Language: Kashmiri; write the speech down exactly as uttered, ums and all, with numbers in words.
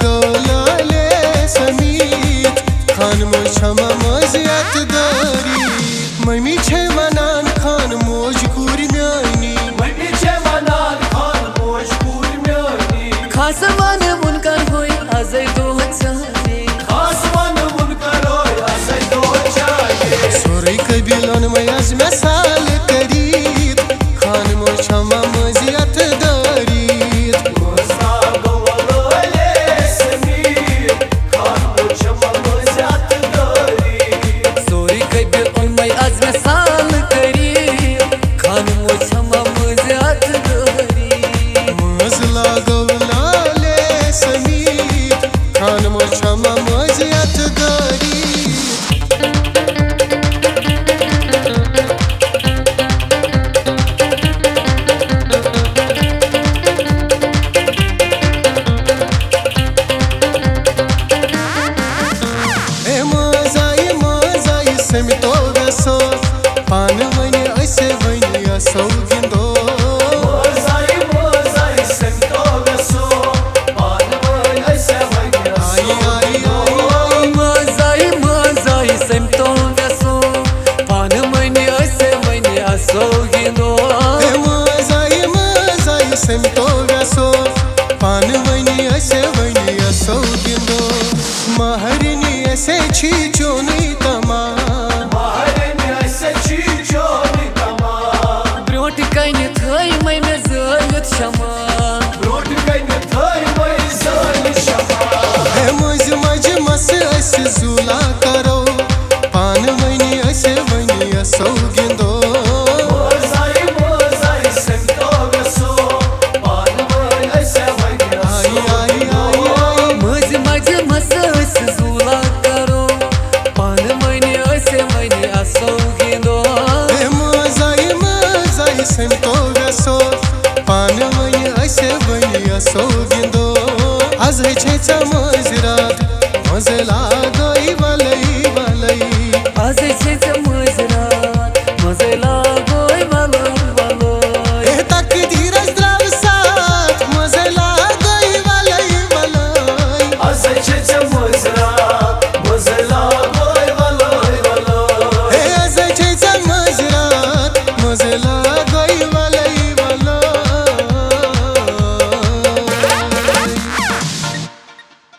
گو لالے سمیت، خان موج چھما مٔنٛزۍ یتھ دٲری۔ ممی چھے ونان خان موج کوٗر میٲنی۔ ممی چھے ونان خان موج کوٗر میٲنی۔ خاص ون منکر ہوے ازے دۄہ چانے۔ خاص ون منکر ہوے ازے دۄہ چانے۔ سورُے قبیٖلن مے از مےٚ سال کٔرِتھ، خان موج چھما مٔنٛزۍ یتھ دٲرِتھ۔ سورُے قبیٖلن مے از مےٚ سال کٔرِتھ، خان موج چھما مٔنٛزۍ یتھ دٲرِتھ۔ مٲنٛز لاگو لالے سمیت، خان موج چھما مٔنٛزۍ یتھ دٲرِتھ۔ اے مٲنٛزِ، مٲنٛزِ سٔمۍتو وٮ۪سو، پانہٕ ؤنۍ أسۍ وۄنۍ آسو گِنٛدو۔ مٲنٛزِ، مٲنٛزِ سٔمۍتو وٮ۪سو، پانہٕ ؤنۍ أسۍ وۄنۍ آسو آیی، آیی، گِنٛدو۔ آیی۔ مٲنٛزِ، مٲنٛزِ سٔمۍتو وٮ۪سو، پانہٕ ؤنۍ أسۍ وۄنۍ آسو گِنٛدو۔ اے مٲنٛزِ، مٲنٛزِ سٔمۍتو وٮ۪سو، پانہٕ ؤنۍ أسۍ وۄنۍ آسو گِنٛدو۔ مہرِنۍ اَسہِ چھِ چونُے تمام۔ مہرِنۍ اَسہِ چھِ چونُے تمام۔ برٛونٛٹھ کنہِ تھٲے مےٚ مےٚ زٲلِتھ شمع۔ برٛونٛٹھ کنہِ تھٲے مےٚ زٲلِتھ شمع۔ ہے مٔنٛزۍ مجہِ مس أسۍ زوٗلا کرو، پانہٕ ؤنۍ أسۍ وۄنۍ آسو گِنٛدو۔ مٲنٛزِ، مٲنٛزِ سٔمۍتو وٮ۪سو، پانہٕ ؤنۍ أسۍ وۄنۍ آسو آیی، آیی، گِنٛدو۔ I, I. مٔنٛزۍ مجہِ مس أسۍ زوٗلا کرو، پانہٕ ؤنۍ أسۍ وۄنۍ آسو گِنٛدو۔ اے مٲنٛزِ، مٲنٛزِ سٔمۍتو وٮ۪سو، پانہٕ ؤنۍ أسۍ وۄنۍ آسو گِنٛدو۔ از ہیٚچھے ژےٚ مٲنٛزِ راتھ، مٲنٛزِ لاگے ولے ولے۔ از ہیٚچھے ژےٚ